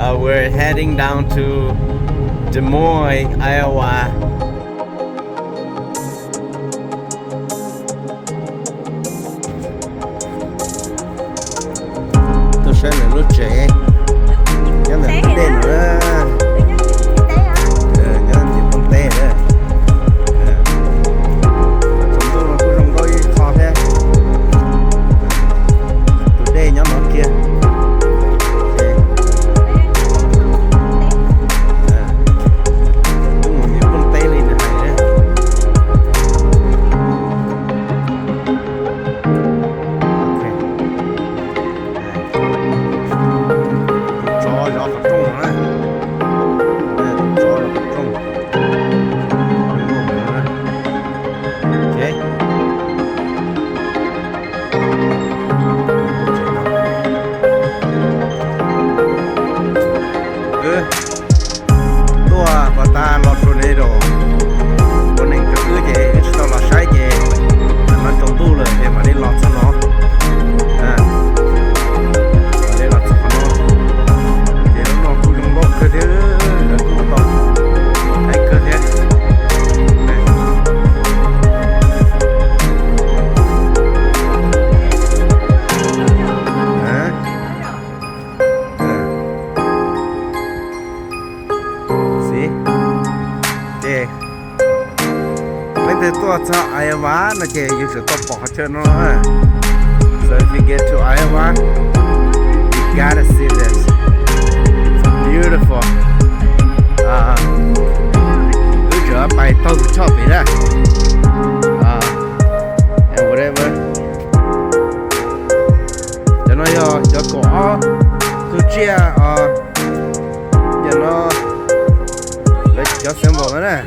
Uh, we're heading down to Des Moines, Iowa. Tuaj saib lawv lub tsev nyob ntawm tus dej no na. Nyob ntawm pob teb na. Tsaus ntuj no kuj zoo nkauj ib qho thiab. Tus dej nyob no kiag. Wb mus ntawm pob teb li nws hais na. Tus tsov zov qhov rooj no na. Tus tsov zov qhov rooj. Wb tuaj pas tas los rau ne rau ua neeg rau wb ces wb tsis tau los saib ces mas tsaus ntuj lawm ces mam li los txog no. Mam li los txog qhov no. Ces lub no kuj zoo nkauj kawg thiab, lawv kuj tau haib kawg thiab. Xib, ces leej twg tuaj txog Iowa no ces yus tsum tau pom qhov chaw no. So if you get to Iowa, you gotta see this. It's beautiful. Wb tseem pais taug tus choj pem na. And whatever. Cov no yog cov kaum ob tug tsiaj, cov no lawv cov symbol na.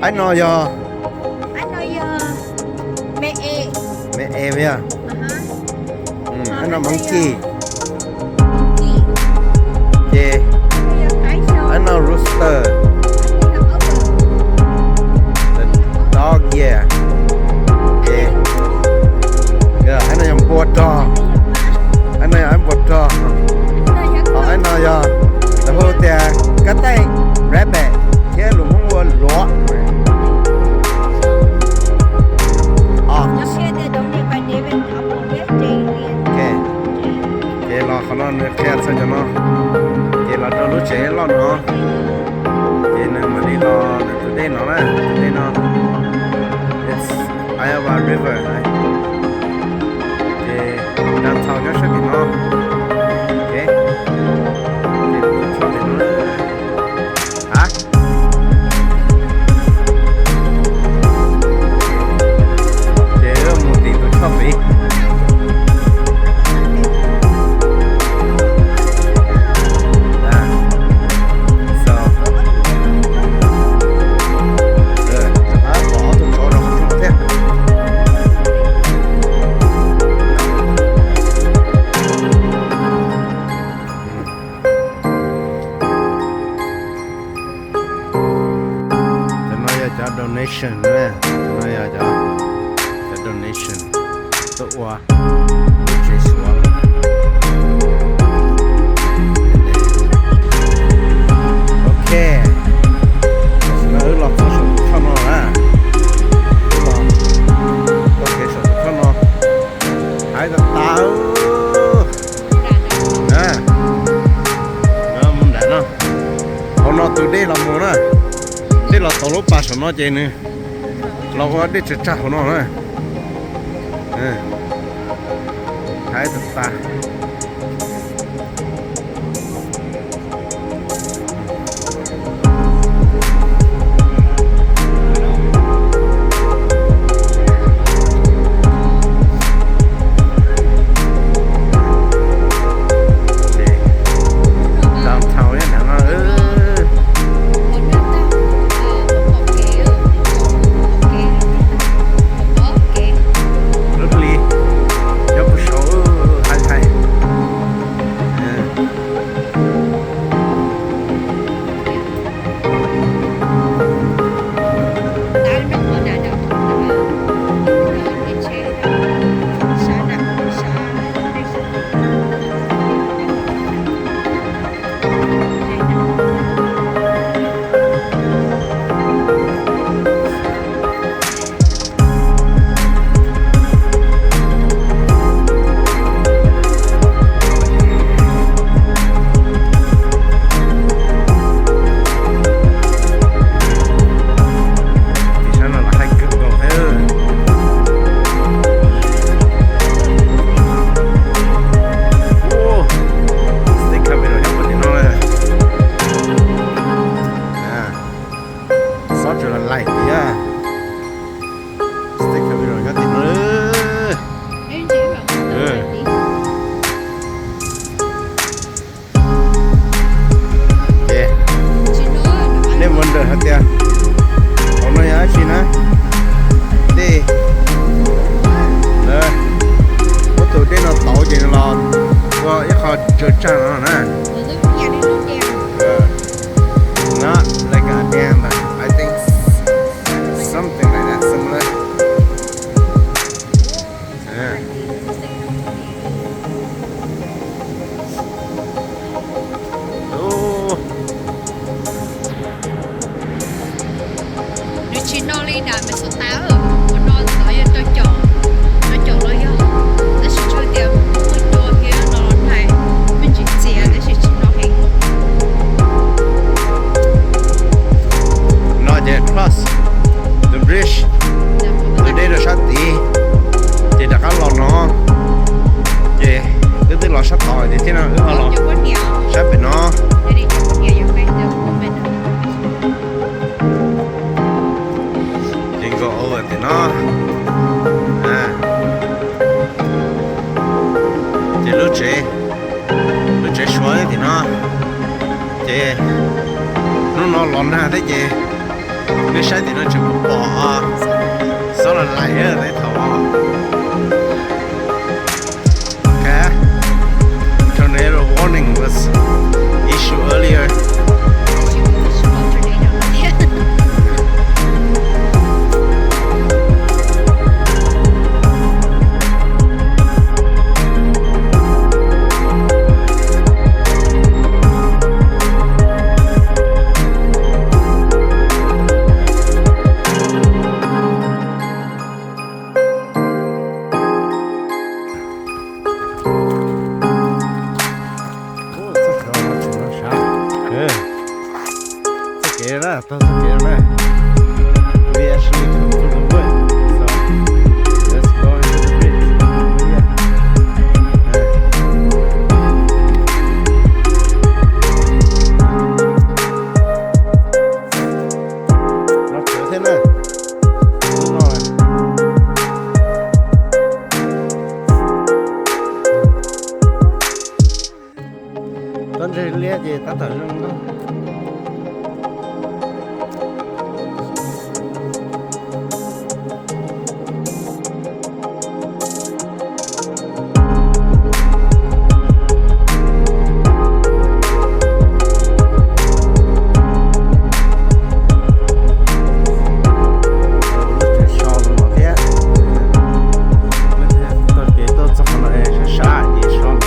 Aib no yog, me es yog, aib no monkey, ces aib no rooster, dog, yeah, ces aib no yog npua rog, aib no yog aib npua rog, ho aib no yog lawv hu tias kab taij, rabbit, thiab lus Hmoob ua luav. Ces los qhov no nws qhia txog cov no, ces los rau lub tsev loj no, ces nws mam li los ntawm tus dej no na, tus dej no, it's Iowa River. Ces downtown nyob sab tim no. Ces tus choj tim no. Ha, ces mus tim tus choj pem. So, rov qab pom ob tug tsov rau qhov rooj thiab. Cov no yog cov donation na, cov no yog cov, cov donation tuaj ua lub tsev suav. Ok, tam sim no wb los txog saum tus choj no na, wb los taug kev saum tus choj no, hais tas tas. Mus nram no, hauv no tus dej los mus na, dej los tau lub pas saum no ces nws los ua dej tsag tsag hauv no na. Hais tas tas. Downtown nyob nram no. Lub hli nyob puag saud, hais hais. Tsawg tsag no na. Not like a dam, but I think something like that, similar. Nws tsis no li nram Minnesota, qhov no tod yog rau caum, rau caum los yog, tab sis tsuas tias muaj cua thiab no los nag, me ntsis txias tab sis tsis no heev. No ces cross the bridge, tus dej rau sab tid, ces rov qab los no, ces wb twb los sab tod ces thiab no wb ho los sab pem no. Ces nkaus ua tim no, ces lub tsev, lub tsev Suav tim no, ces hnub no los nag thiab ces nej saib tim no tseem pom xob lais lais tej thaum. Okay. Tornado warning was issued earlier. Txoj kev no tsis no sav. Txoj kev na, tau txoj kev na. We actually come to the wood, so let's go into the bridge. No tsawv thiab na. Lub no. Tab ntseg liab ces tab tom zoo nkauj. Lub tsev so rau no thiab. Taug kev tuaj txog qhov no sab sab ces so no.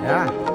na.